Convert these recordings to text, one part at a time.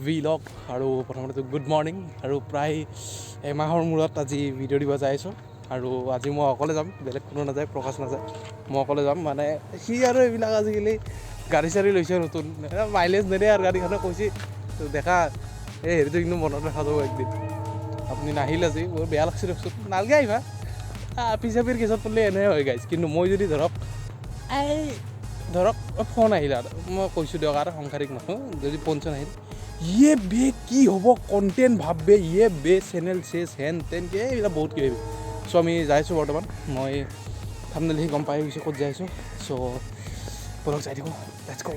Vlog আৰু প্ৰথমতে good morning. আৰু প্ৰায় এমাহৰ মূৰত আজি ভিডিঅ' দিব যাই আছোঁ। আৰু আজি মই অকলে যাম, বেলেগ কোনো নাযায়, প্ৰকাশ নাযায়, মই অকলে যাম। মানে সি আৰু এইবিলাক আজিকালি গাড়ী চাড়ী লৈছে নতুন, মাইলেজ নেদে আৰু গাড়ীখনে কৈছে দেখা এই হেৰিটো কিন্তু মনত ৰখা যাব একদিন। আপুনি নাহিল আজি বৰ বেয়া লাগছে দিয়কচোন, নালগে আহিবা। পিছাপিৰ কেছত পৰিলে এনে হয় গাইজ। কিন্তু মই যদি ধৰক এই ধৰক ফোন আহিল আৰু মই কৈছোঁ দিয়ক আৰু সংসাৰিক মানুহ, যদি ফোন চোন আহিল ইয়ে বে কি হ'ব কণ্টেণ্ট ভাববে ইয়ে বে চেনেল চেছ হেন তেন কি এইবিলাক বহুত কিবা কিবি। চ' আমি যাইছোঁ বৰ্তমান, মই থাম্বনেইল দেখি গম পাই গৈছোঁ ক'ত যাই আছোঁ। চ' ব'লক যাই থাকোঁ, let's গ'।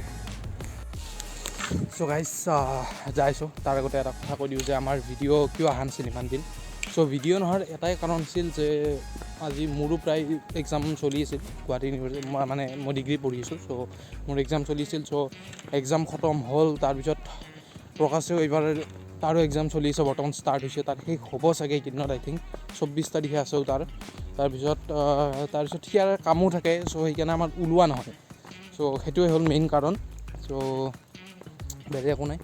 চ' গাইজ যাইছোঁ, তাৰ আগতে এটা কথা কৈ দিওঁ যে আমাৰ ভিডিঅ' কিয় অহা নাছিল ইমান দিন। চ' ভিডিঅ' নোহোৱাৰ এটাই কাৰণ আছিল যে আজি মোৰো প্ৰায় এক্সাম চলি আছিল গুৱাহাটী ইউনিভাৰ্চিটি, মই মানে মই ডিগ্ৰী পঢ়ি আছোঁ। চ' মোৰ এক্সাম চলি আছিল। চ' এক্সাম খতম হ'ল, তাৰপিছত প্ৰকাশেও এইবাৰ তাৰো এক্সাম চলি আছে, বৰ্তমান ষ্টাৰ্ট হৈছে, তাৰ শেষ হ'ব চাগে এইকেইদিনত, আই থিংক 24 তাৰিখে আছেও তাৰ। তাৰপিছত তাৰপিছত সিয়াৰ কামো থাকে, চ' সেইকাৰণে আমাৰ ওলোৱা নহয়। চ' সেইটোৱে হ'ল মেইন কাৰণ। চ' বেলেগ একো নাই,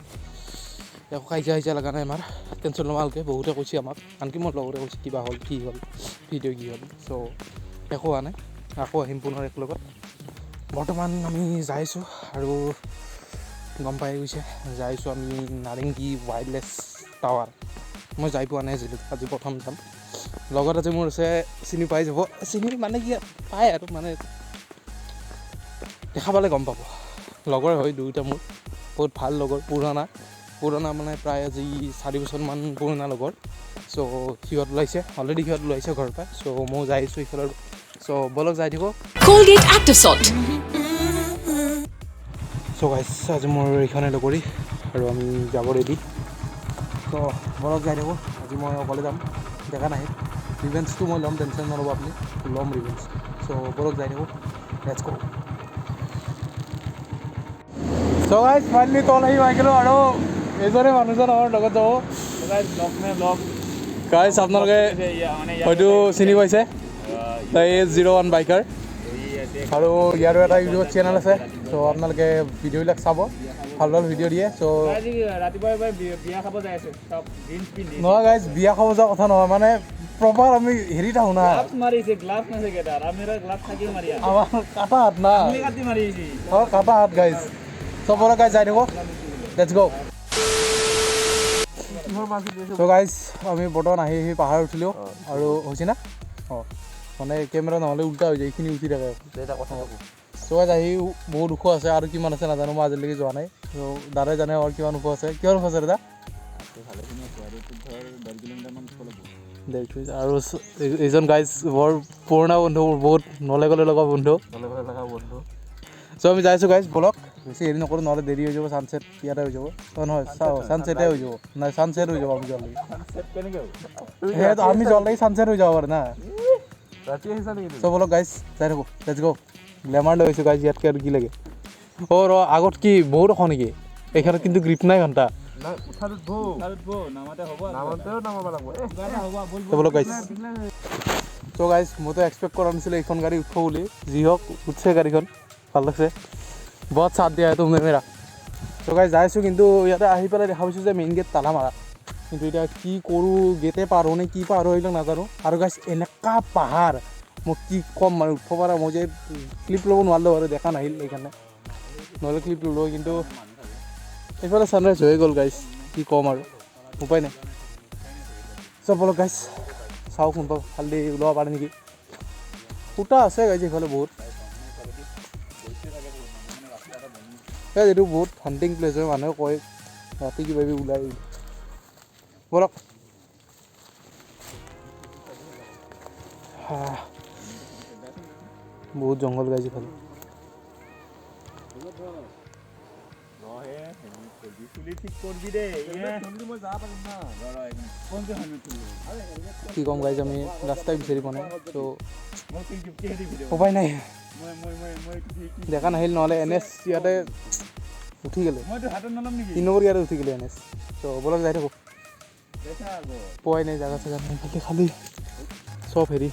একো কাজিয়া চাজিয়া লগা নাই আমাৰ, টেনশ্যন ল'ব নালগে। বহুতে কৈছে আমাক, আনকি মোৰ লগতে কৈছে কিবা হ'ল কি হ'ল ভিডিঅ' কি হ'ল। চ' একো হোৱা নাই, আকৌ আহিম পুনৰ একেলগত। বৰ্তমান আমি যাইছোঁ আৰু গম পাই গৈছে, যাইছোঁ আমি নাৰেংগী ৱায়াৰলেছ টাৱাৰ। মই যাই পোৱা নাই আজিলৈকে, আজি প্ৰথম যাম। লগত আজি মোৰ আছে, চিনি পাই যাব, চিনি মানে কি পায় আৰু মানে দেখা পালে গম পাব। লগৰ হয় দুয়োটা মোৰ, বহুত ভাল লগৰ, পুৰণা পুৰণা মানে প্ৰায় আজি 4 বছৰমান পুৰণা লগৰ। চ' সিহঁত ওলাইছে অলৰেডি, সিহঁত ওলাইছে ঘৰৰ পৰা। চ' ময়ো যাই আছোঁ ইফালৰ। চ' ব'লক যাই থাকোঁ। Colgate Active Salt. চ' গাইজ আজি মোৰ এইখনে লগৰী আৰু আমি যাব ৰেডি। চ' ব'লক যাই থাকোঁ, আজি মই অকলে যাম, দেখা নাহিল। ৰিভেঞ্চটো মই ল'ম, টেনশ্যন নল'ব আপুনি, ল'ম ৰিভেঞ্চ। চ' ব'লক যাই থাকোঁ, let's go. So guys finally তল আহি পাই গ'লোঁ আৰু এইজনে মানুহজন আমাৰ লগত যাব। গাইজ আপোনালোকে হয়তো চিনি পাইছে, এই 01 বাইকাৰ, আৰু ইয়াৰো এটা ইউটিউব চেনেল আছে। চ' আপোনালোকে ভিডিঅ'বিলাক চাব, ভাল ভাল ভিডিঅ' দিয়ে। চ' নহয় গাইজ, বিয়া খাব যোৱা কথা নহয়, মানে প্ৰপাৰ আমি হেৰিত আহোঁ না, আমাৰ কাটা হাত না, অঁ কাটা হাত গাইজ। চবৰে গাইজ যাই থাকোঁ, let's গ'। চ' গাইজ আমি বৰ্তমান আহি আহি পাহাৰ উঠিলোঁ আৰু হৈছে না, অঁ মানে কেমেৰা নহ'লে উল্টা হৈ যায়, এইখিনি উঠি থাকে। চ' গাইজ আহি বহুত ওখ আছে, আৰু কিমান আছে নাজানো, মই আজিলৈকে যোৱা নাই। চ' দাদাই জানে আৰু কিমান ওখ আছে। কিমান ওখ আছে দাদা? আৰু এইজন গাইজ বৰ পুৰণা বন্ধু, বহুত নলে গ'লে লগা বন্ধু। চ' আমি যাইছোঁ গাইজ, ব'লক বেছি হেৰি নকৰোঁ, নহ'লে দেৰি হৈ যাব, ছানছেট ইয়াতে হৈ যাব। অঁ নহয়, চাওঁ ছানছেটে হৈ যাব, নাই ছানছেট হৈ যাব আমি যোৱালৈকে। সেইটো আমি যোৱালৈকে ছানছেট হৈ যাব পাৰে না। চ' ব'লক গাইজ যাই থাকোঁ, let's গ'। গ্লেমাৰ লৈ আহিছোঁ গাইজ, ইয়াতকৈ আৰু কি লাগে। অ' ৰ আগত কি বহুত ওখ নেকি এইখনত, কিন্তু গ্ৰীপ নাই ঘণ্টা। ব'লক গাইজ। চ' গাইজ মইতো এক্সপেক্ট কৰা নাছিলোঁ এইখন গাড়ী উঠব বুলি, যি হওক উঠছে গাড়ীখন, ভাল লাগছে, বহুত চাথ দিয়া তুমনে মেৰা। চ' গাইজ যাইছোঁ, কিন্তু ইয়াতে আহি পেলাই দেখা পাইছোঁ যে মেইন গেট তালা মাৰা। কিন্তু এতিয়া কি কৰোঁ, গেটে পাৰ হওঁ নে কি পাৰ হওঁ এইবিলাক নাজানো। আৰু গাইজ এনেকুৱা পাহাৰ, মই কি ক'ম মানে উঠিব পৰা, মই যে ক্লিপ ল'ব নোৱাৰিলোঁ আৰু দেখা নাহিল সেইকাৰণে, নহ'লে ক্লিপ ল'লোঁ। কিন্তু এইফালে ছানৰাইজ হৈয়ে গ'ল গাইজ, কি ক'ম আৰু উপায় নাই। চব ব'লক গাইজ চাওঁ কোনোবা ফালেদি ওলাব পাৰে নেকি। সূতা আছে গাইজ এইফালে বহুত। এইটো বহুত হাণ্টিং প্লেচ হয়, মানুহে কয় ৰাতি কিবা কিবি ওলাই। ব'লক। বহুত জংঘল গাইজ এইফালে। কি ক'ম গাইজ, আমি ৰাস্তাই বিচাৰি পোৱা নাই। চ' উপায় নাই, দেখা নাহিল, নহ'লে এন এছ ইয়াতে উঠি গ'লে, 3 নম্বৰ ইয়াতে উঠি গ'লে এন এছ। চ' ব'লক যাই থাকোঁ, পোৱাই নাই জাগা চাগা নাই, খালি খালি চব হেৰি।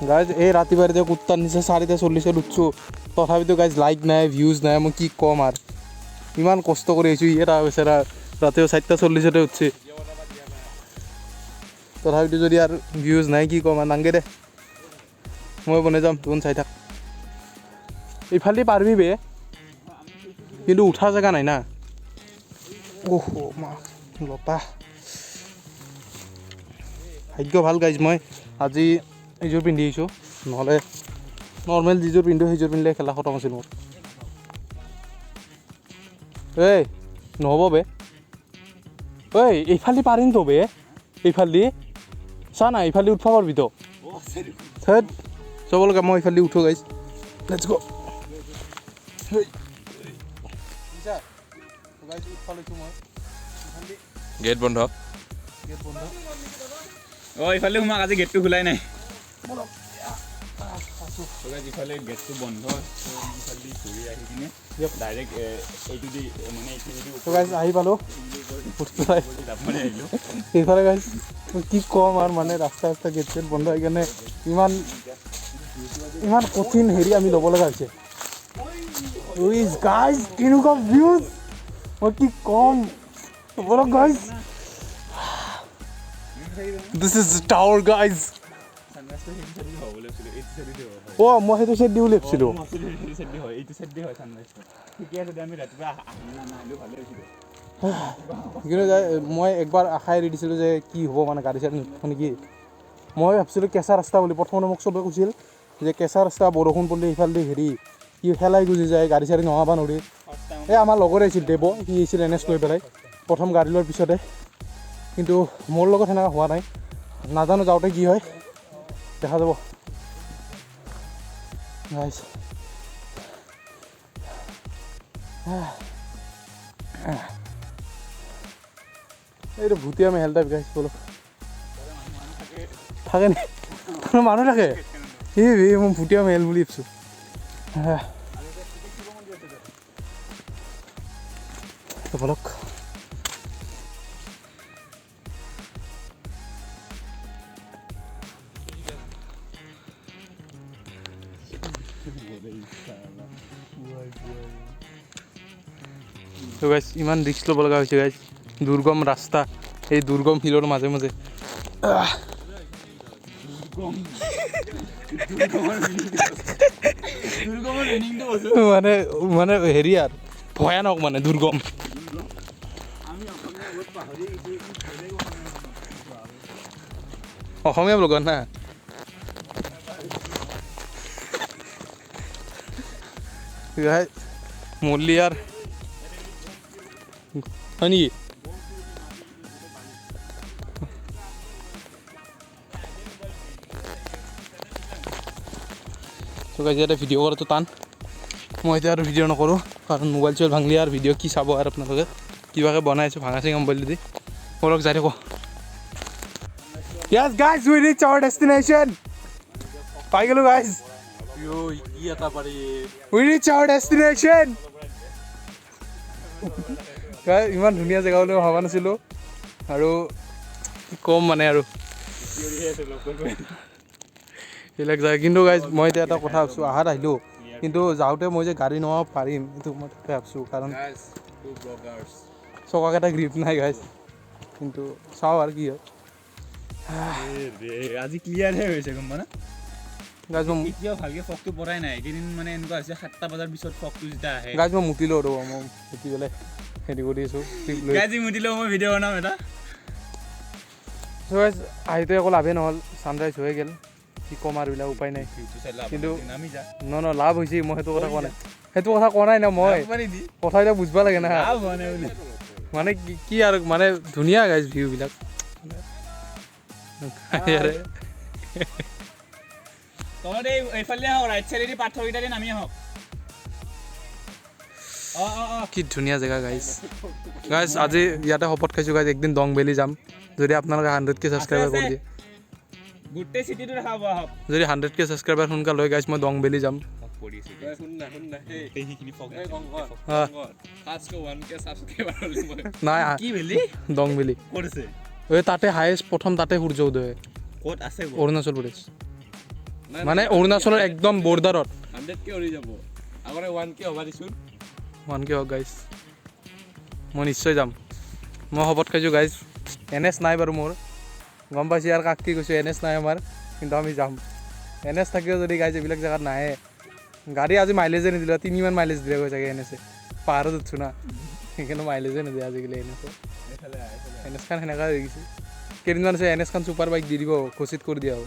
গাইজ এই ৰাতিপুৱা যে কুত্তাৰ নিচিনা 4:40 উঠছোঁ, তথাপিতো গাইজ লাইক নাই, ভিউজ নাই, মই কি ক'ম আৰু। ইমান কষ্ট কৰি আহিছোঁ। ই এটা বেচেৰা ৰাতিও 4:40 উঠছে, তথাপিতো যদি আৰু ভিউজ নাই কি ক'ম আৰু, নাংগে দে, মই বনাই যাম, তোন চাই থাক। ইফালেদি পাৰিবি বে, কিন্তু উঠা জেগা নাই না। অহ মা লতা, ভাগ্য ভাল গাইজ মই আজি এইযোৰ পিন্ধি আহিছোঁ, নহ'লে নৰ্মেল যিযোৰ পিন্ধো সেইযোৰ পিন্ধিলে খেলা খতম আছিল মোৰ। এই নহ'ব বে, ঐ এইফালেদি পাৰিম তো বে, এইফালেদি চা না, এইফালেদি উঠব পাৰিবি তো। থেত চবলৈকে মই এইফালেদি উঠো গাইজ, let's গ'। গেট বন্ধ, গেট বন্ধ। অ ইফালে সোমাক, আজি গেটটো খোলাই নাই। ইফালে গেটটো বন্ধ, ইফালে ঘূৰি আহি কিনে ডাইৰেক্ট এইটো দি মানে এইখিনি আহি পালোঁ। এইফালে গাইজ কি ক'ম আৰু, মানে ৰাস্তা ৰাস্তা গেট চেট বন্ধ, সেইকাৰণে ইমান ইমান কঠিন হেৰি আমি ল'ব লগা হৈছে। গাইজ কেনেকুৱা ভিউজ, মই কি ক'ম, বলক guys. This is the tower, guys. Oh, মই সেইটো চাইড দি বুলি ভাবছিলোঁ। কিন্তু মই একবাৰ আশা এৰি দিছিলোঁ যে কি হ'ব, মানে গাড়ী চাড়ী নুঠব নেকি। মই ভাবছিলোঁ কেঁচা ৰাস্তা বুলি, প্ৰথমতে মোক চবে কৈছিল যে কেঁচা ৰাস্তা, বৰষুণ পৰিলে সিফালেদি হেৰি কি খেলাই গুচি যায়, গাড়ী চাড়ী নহাব নোৱাৰি। এই আমাৰ লগৰে আহিছিল দেৱ, সি আহিছিল এন এছ লৈ পেলাই প্ৰথম গাড়ী লোৱাৰ পিছতে, কিন্তু মোৰ লগত সেনেকুৱা হোৱা নাই, নাজানো যাওঁতে কি হয়, দেখা যাব। গাইজ এইটো ভুটীয়া মেহেল টাইপ গাইজ, বলো থাকে নি মানুহ থাকে, এই মই ভুটীয়া মেহেল বুলি ভাবছোঁ। বলক তো গাইজ ইমান ৰিস্ক ল'ব লগা হৈছে গাইজ, দুৰ্গম ৰাস্তা, এই দুৰ্গম শিলৰ মাজে মাজে। মানে মানে হেৰি আৰু ভয়ানক, মানে দুৰ্গম। অসমীয়া ব্লগত না মল্লিয়াৰ হয় নেকি? তো গাইজ ইয়াতে ভিডিঅ' কৰাটো টান, মই এতিয়া আৰু ভিডিঅ' নকৰোঁ, কাৰণ মোবাইল চোবাইল ভাঙলি আৰু ভিডিঅ' কি চাব আৰু আপোনালোকে, কিবাকৈ বনাই আছোঁ ভাঙা চিঙা মোবাইল দি। বলক যাই থাকোঁ। Yes guys, we reach our destination. পাই গ'লোঁ guys, we reach our destination. ইমান ধুনীয়া জেগা বুলি মই ভবা নাছিলোঁ, আৰু কি ক'ম মানে আৰু এইবিলাক জেগা। কিন্তু গাইজ মই এতিয়া এটা কথা ভাবছোঁ, অহাত আহিলোঁ কিন্তু যাওঁতে মই যে গাড়ী নমাব পাৰিম এইটো মই তাকে ভাবছোঁ, কাৰণ চকাকেইটা গ্ৰীপ নাই গাইজ, কিন্তু চাওঁ আৰু কি হয়। আজি ক্লিয়াৰহে হৈছে গম পানা গাইজ, মই এতিয়াও ভালকৈ ফগটো পৰাই নাই, এইকেইদিন মানে এনেকুৱা হৈছে 7টা বজাৰ পিছত ফগটো যেতিয়া আহে। গাইজ মই মুতিলোঁ ৰ'ব, মই মুতি পেলাই হেৰি কৰি আছোঁ। গাইজ মুতিলেও মই ভিডিঅ' বনাম এটা। চ' গাইজ আহিতো একো লাভেই নহ'ল, ছানৰাইজ হৈ গ'ল, কি ক'ম আৰু এইবিলাক উপায় নাই। কিন্তু ন ন লাভ হৈছে, মই সেইটো কথা কোৱা নাই, সেইটো কথা কোৱা নাই না মই, কথাবিলাক বুজিব লাগে না। মানে কি আৰু মানে ধুনীয়া গাইজ ভিউবিলাক। কি ধুনীয়া জেগা গাইজ। গাইজ আজি ইয়াতে শপত খাইছোঁ গাইজ, একদিন দং ভেলী যাম যদি আপোনালোকে 100K subscriber কৰি দিয়ে। গোটেই চিটিটো দেখাব আহক। যদি 100K subscriber সোনকাল হয় গাইজ, মই দং ভেলী যাম। নাই দং ভেলী এই তাতে হায়েষ্ট প্ৰথম তাতে সূৰ্য উদয় হয়। ক'ত আছে? অৰুণাচল প্ৰদেশ, মানে অৰুণাচলৰ একদম বৰ্ডাৰত। 100K হৈ যাব, আগতে 1K হ'বা দিছোন। 1K হওক গাইজ। মই নিশ্চয় যাম। মই শপত খাইছোঁ গাইজ, এন এছ নাই বাৰু মোৰ, গম পাইছোঁ ইয়াৰ কাক কি কৈছোঁ, এন এছ নাই আমাৰ, কিন্তু আমি যাম। এন এছ থাকিও যদি গাইজ এইবিলাক জেগাত নাহে, গাড়ী আজি মাইলেজে নিদিলে, 3মান মাইলেজ দিলে গৈ চাগে এন এছে, পাহাৰত উঠছোঁ না, সেইকাৰণে মাইলেজে নিদিয়ে আজিকালি এন এছে। এন এছখন সেনেকুৱা হৈ গৈছে। কেইদিনমান আছে এন এছখন ছুপাৰ বাইক দি দিব, ঘোষিত কৰি দিয়া হ'ব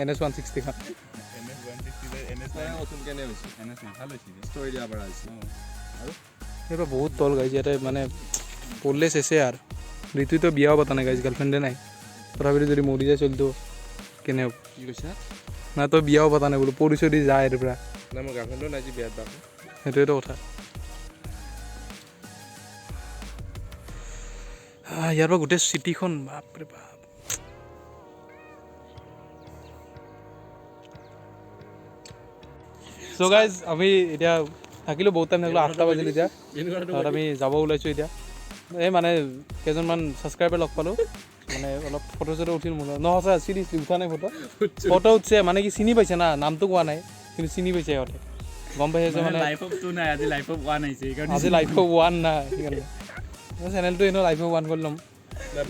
এন এছ 160খন। সেইবাৰ বহুত তল গাইছে ইয়াতে, মানে পৰলে চেচে আৰু। ঋতুতো বিয়াও পতা নাই গাইছে, গাৰ্লফ্ৰেণ্ডে নাই, তথাপিতো যদি মৰি যায় চলিটো কেনে হ'ব? কি কৈছা? না তই বিয়াও পতা নাই বোলো, পৰি চৰি যায় এইটোৰ পৰা। নাই, মোৰ গাৰ্লফ্ৰেণ্ডো নাই যি বিয়াত বাপ। সেইটোৱেতো কথা। ইয়াৰ পৰা গোটেই চিটিখন, বাপৰে বাপ। চ' গাইজ আমি এতিয়া থাকিলোঁ, বহুত টাইম থাকিলোঁ, 8টা বাজিল এতিয়া। তাত আমি যাব ওলাইছোঁ এতিয়া। এই মানে কেইজনমান ছাবস্ক্ৰাইবাৰ লগ পালোঁ, মানে অলপ ফটো চটো উঠিল মোৰ লগত। নহয় সঁচা চিৰিয়াছলি উঠা নাই ফটো, ফটো উঠছে মানে কি চিনি পাইছে না, নামটো কোৱা নাই কিন্তু চিনি পাইছে সিহঁতে, গম পাইছে যে মানে লাইফ অফ 2 নাই, আজি লাইফ অফ 1 আহিছে, সেইকাৰণে আজি লাইফ অফ 1 নাই, সেইকাৰণে চেনেলটো এনেও লাইফ অফ 1 কৰি ল'ম।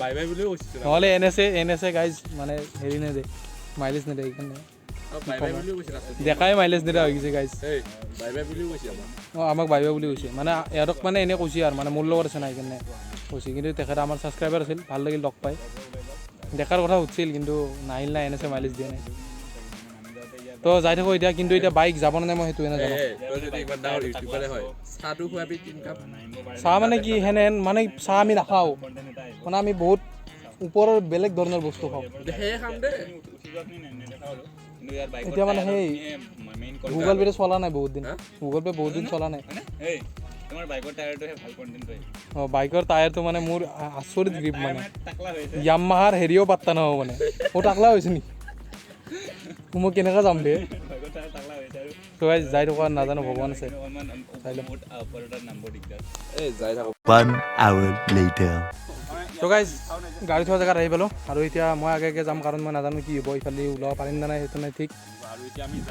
বাই বাই বুলিও কৈছিলোঁ। নহ'লে N S A, N S A guys মানে হেৰি নেদে, মাইলেজ নেদে, সেইকাৰণে দেখাই মাইলেজ নিদিয়া হৈ গৈছে গাইজ। অঁ আমাক বাই বাই বুলি কৈছে, মানে ইহঁতক মানে এনেই কৈছে আৰু, মানে মোৰ লগত আছে না সেইকাৰণে কৈছে, কিন্তু তেখেত আমাৰ ছাবস্ক্ৰাইবাৰ আছিল, ভাল লাগিল লগ পাই। দেখাৰ কথা সুধিছিল কিন্তু নাহিল না, এন এছ এ মাইলেজ দিয়া নাই। তো যাই থাকোঁ এতিয়া, কিন্তু এতিয়া বাইক যাব নে নাই মই সেইটোৱে নাজানো। চাহ মানে কি সেনেহেন মানে চাহ আমি নাখাওঁ, মানে আমি বহুত ওপৰৰ বেলেগ ধৰণৰ বস্তু খাওঁ। এতিয়া মানে সেই গুগল পে'টো চলা নাই বহুত দিন, গুগল পে' বহুত দিন চলা নাই। অঁ বাইকৰ টায়াৰটো মানে মোৰ আচৰিত গ্ৰিপ, মানে য়ামাহাৰ হেৰিও পাত্তা নহ'ব মানে। মোৰ টাকলা হৈছে নেকি, মই কেনেকৈ যাম বে? তো গাইজ যাই থকা নাজানো, ভগৱান আছে। 1 hour later. তো গাইজ গাড়ী থোৱা জেগাত আহি পালোঁ, আৰু এতিয়া মই আগে আগে যাম, কাৰণ মই নাজানো কি হ'ব, ইফালে ওলাব পাৰিম নে নাই সেইটো নাই ঠিক,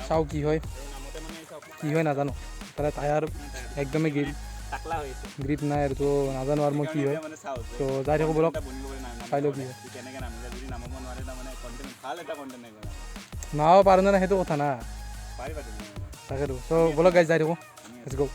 চাওঁ কি হয়, কি হয় নাজানো। ইফালে টায়াৰ একদমেই গ্ৰিপ নাই আৰু, তো নাজানো আৰু মই কি হয়। তো যাই থাকোঁ বলক, চাই লওঁ কি হয়। নামাব পাৰোঁ নে নাই সেইটো কথা না, তাকেতো। চ' বলক গাইজ যাই থাকোঁ, let's go.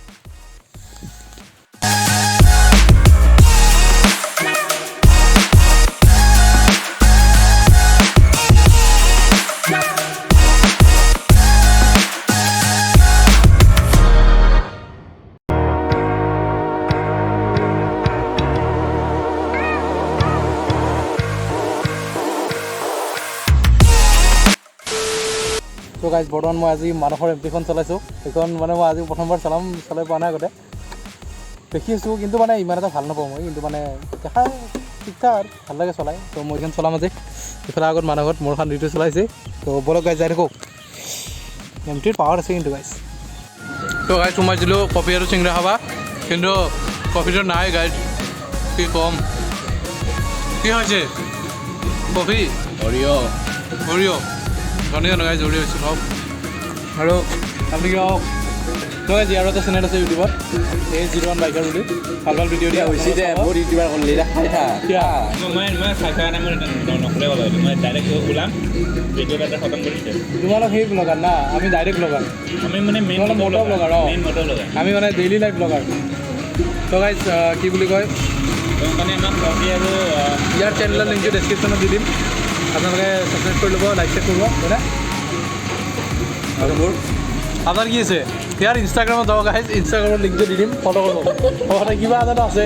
তো গাইজ বৰ্তমান মই আজি মানসৰ এম পিখন চলাইছোঁ, সেইখন মানে মই আজি প্ৰথমবাৰ চলাম, চলাই পোৱা নাই আগতে, দেখি আছোঁ কিন্তু মানে ইমান এটা ভাল নাপাওঁ মই, কিন্তু মানে দেখা ঠিক ঠাক আৰু ভাল লাগে চলাই। তো মই এইখন চলাম আজি, ইফালে আগত মানসত মোৰখন ঋতু চলাইছে। তো বলক গাইজ যাই থাকোঁ, এম টিৰ পাৱাৰ আছে কিন্তু গাইজ। তো গাইজ সোমাইছিলোঁ কফি আৰু চিংৰা খাবা, কিন্তু কফিটো নাই গাইজ, কি ক'ম। কি হৈছে কফি? অৰিঅ'। অৰিঅ' ধনী জানো গাইজ, অৰিঅ' হৈছে খাওক। আৰু আপুনি কিবা কওক? তো গাইজ ইয়াৰ এটা চেনেল আছে ইউটিউবত, এই 01 বাইকাৰ বুলি, ভাল ভাল ভিডিঅ' দিয়া হৈছে দে, বহুত ইউটিউবাৰ কৰিলি দে, খাই থাক। কিয়? মই খাই থকা নাই, মই নকলে ভাল হয়, মই ডাইৰেক্ট ওলাম, ভিডিঅ' এটা খতম কৰি দিম। তোমালোক সেই ব্লগাৰ না, আমি ডাইৰেক্ট ব্লগাৰ। আমি মানে মেইন তোমালোক মটো ব্লগাৰ, অঁ। মেইন মটো ব্লগাৰ। আমি মানে ডেইলি লাইফ ব্লগাৰ। তো গাইজ কি বুলি কয়, মানে আমাক কফি আৰু ইয়াৰ চেনেলৰ লিংকটো ডেছক্ৰিপশ্যনত দি দিম, আপোনালোকে ছাবস্ক্ৰাইব কৰি ল'ব, লাইক শ্বেয়াৰ কৰিব, হয়নে? আৰু মোৰ আপোনাৰ কি আছে ইয়াৰ ইনষ্টাগ্ৰামত যাব গাইজ, ইনষ্টাগ্ৰামৰ লিংকটো দি দিম, ফ'ল' কৰিব। অঁ, কিবা এটা আছে।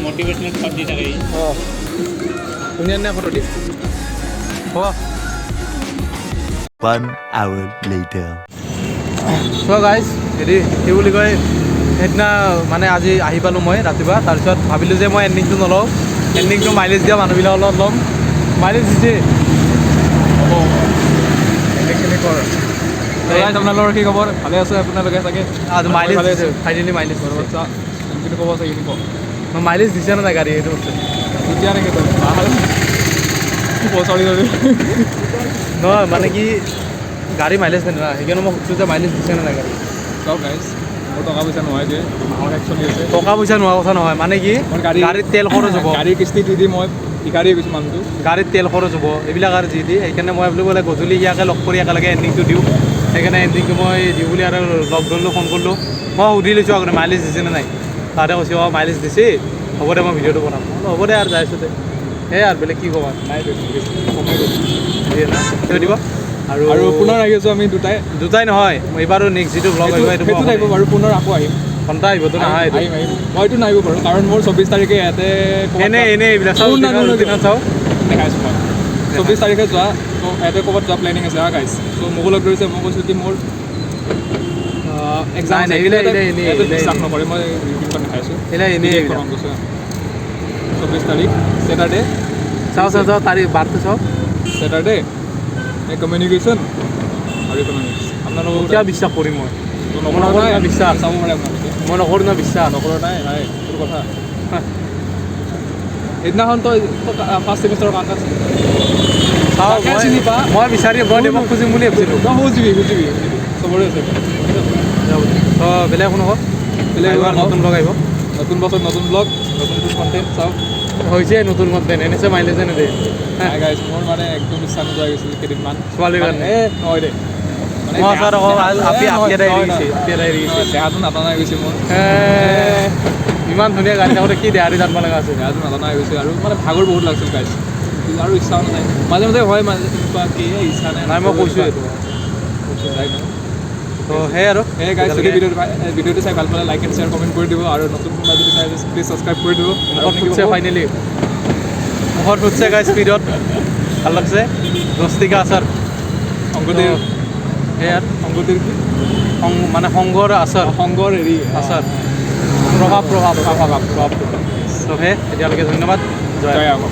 মটিভেশ্যনেল থট দি থাকে। অঁ, ধুনীয়া ধুনীয়া ফটো দিয়ে। হ'ব। 1 hour later. চ' গাইজ হেৰি কি বুলি কয়, সেইদিনা মানে আজি আহি পালোঁ মই ৰাতিপুৱা, তাৰপিছত ভাবিলোঁ যে মই এণ্ডিংটো নলওঁ, এণ্ডিংটো মাইলেজ দিয়া মানুহবিলাকৰ লগত ল'ম। মাইলেজ দিছে। আপোনালোকৰ কি খবৰ? ভালে আছে আপোনালোকে চাগে? মাইলেজ দিছে, ফাইনেলি মাইলেজ দিছে। যোনখিনি ক'ব আছে সেইখিনি কওক। মাইলেজ দিছে নে নাই গাড়ী এইটো বস্তু? এতিয়া নেকি তই? চৰি চৰি। নহয় মানে কি গাড়ী মাইলেজ নিদিয়ে না, সেইকাৰণে মই সুধিছোঁ যে মাইলেজ দিছে নে নাই গাড়ী। চাওক গাইজ, মোৰ টকা পইচা নহয় যে, মাহৰ শেষ চলি আছে। টকা পইচা নোহোৱা কথা নহয়, মানে কি মোৰ গাড়ী গাড়ীত তেল খৰচ হ'ব। গাড়ীৰ কিস্তি দি দি মই ভিখাৰী হৈ গৈছোঁ মানুহটো। গাড়ীত তেল খৰচ হ'ব, এইবিলাক আৰু যি দি। সেইকাৰণে মই ভাবিলোঁ বোলে গধূলি ইয়াকে লগ কৰি একেলগে এণ্ডিংটো দিওঁ। সেইকাৰণে এণ্ডিংটো মই দিওঁ বুলি আৰু লগ ধৰিলোঁ, ফোন কৰিলোঁ। মই সুধি লৈছোঁ আগতে মাইলেজ দিছে নে নাই। তাতে কৈছে অঁ মাইলেজ দিছে, হ'ব দে মই ভিডিঅ'টো বনাম। মই বোলো, হ'ব দে আৰু যাইছোঁ দে। সেয়াই আৰু বেলেগ কি ক'ম আৰু। নাই, বেছি বেছি কমাই গৈছোঁ। দিয়ে না থৈ দিব। আৰু আৰু পুনৰ আহি আছোঁ আমি দুটাই। দুটাই নহয়, এইবাৰো নেক্সট যিটো ব্লগ আহিব সেইটো সেইটো আহিব বাৰু, পুনৰ আকৌ আহিম। ঘণ্টা আহিবতো নাহা এইটো। আহিম আহিম, মইতো নাহিব পাৰোঁ কাৰণ মোৰ 24 তাৰিখে ইয়াতে ক'ৰবাত এনে এনেই এইবিলাক চাওঁ, শুন না, শুন না, ৰুটিনত চাওঁ। দেখাইছোঁ মই 24 তাৰিখে যোৱা, ত' ইয়াতে ক'ৰবাত যোৱা প্লেনিং আছে হা গাইছ। চ' মোকো লগ ধৰিছে, মই কৈছোঁ কি মোৰ এক্সাম নাই, নাই, এইবিলাক এনেই, এনেই, এইবিলাক বিশ্বাস এনেই। নকৰে, মই ৰুটিনখন দেখাইছোঁ। এইবিলাক এনেই এইবিলাক। 24 তাৰিখ ছেটাৰডে। চাওঁ চাওঁ চাওঁ, তাৰিখ বাৰটো চাওঁ। ছেটাৰডে কমিউনিকেশ্যন আৰু ইকনমিক্স আপোনালোকক কিয় বিশ্বাস কৰিম মই? নকৰা নকৰোঁ নাই না বিশ্বাস। চাব পাৰে আপোনালোকে। মই নকৰোঁ না বিশ্বাস। নকৰা নাই নাই সেইটো কথা। সেইদিনাখন তই ফাৰ্ষ্ট ছেমিষ্টাৰৰ কাক কাক চিনি পাৱ? চাওঁ কাক চিনি পা? মই বিচাৰি মই দেৱক খুজিম বুলি ভাবিছিলোঁ। তই সুজিবি সুজিবি সুজিবি, চবৰে আছে। তো বেলেগ একো নকওঁ। বেলেগ আহিব একো নকওঁ। নতুন ব্লগ আহিব। নতুন বছৰ নতুন ব্লগ, নতুন নতুন কণ্টেণ্ট চাওক। হৈছে নতুন কণ্টেণ্ট, এনেছে মাইলেজে নিদিয়ে। নাই গাইছ, মোৰ মানে একদম ইচ্ছা নোযোৱা হৈ গৈছিল কেইদিনমান। ছোৱালীৰ কাৰণে? এ নহয় দে, মানে মই সঁচা নকওঁ, আপি এ, আপি নহয়, এটা এৰি নহয়, গৈছে, আপি এটা এৰি গৈছে। নহয়, দেহাটো নাটানা হৈ গৈছে মোৰ। এ, ইমান ধুনীয়া গাড়ী থাকোঁতে কি দেহাৰি জানিব লগা আছে। দেহাটো নাটানা হৈ গৈছে আৰু মানে ভাগৰ বহুত লাগিছিল গাইছ, আৰু ইচ্ছাও নাযায়। মাজে মাজে হয়, মাজে এনেকুৱা কি এই ইচ্ছা নাই। নাই, মই কৈছোঁ এইটো। কৈছোঁ, যায় ন। তো সেয়াই আৰু। সেয়াই গাইছ, যদি ভিডিঅ'টো চাই ভাল পালে লাইক এণ্ড শ্বেয়াৰ কমেণ্ট কৰি দিব, আৰু নতুন কোনোবা যদি চাই প্লিজ ছাবস্ক্ৰাইব কৰি দিব। আৰু মুখত আপুনি ফুটছে কি ক'ব? ফাইনেলি, মুখত ফুটছে গাইছ স্পীডত, ভাল লাগছে। দস্তিকা আচাৰ। অংগতিৰ সেয়াই আৰু। অংগতিৰ কি? মানে সংঘৰ আচাৰ। সংঘৰ হেৰি আচাৰ। প্ৰভাৱ, প্ৰভাৱ, প্ৰভাৱ, প্ৰভাৱ। তো সেই এতিয়ালৈকে ধন্যবাদ। জয় জয় আহক।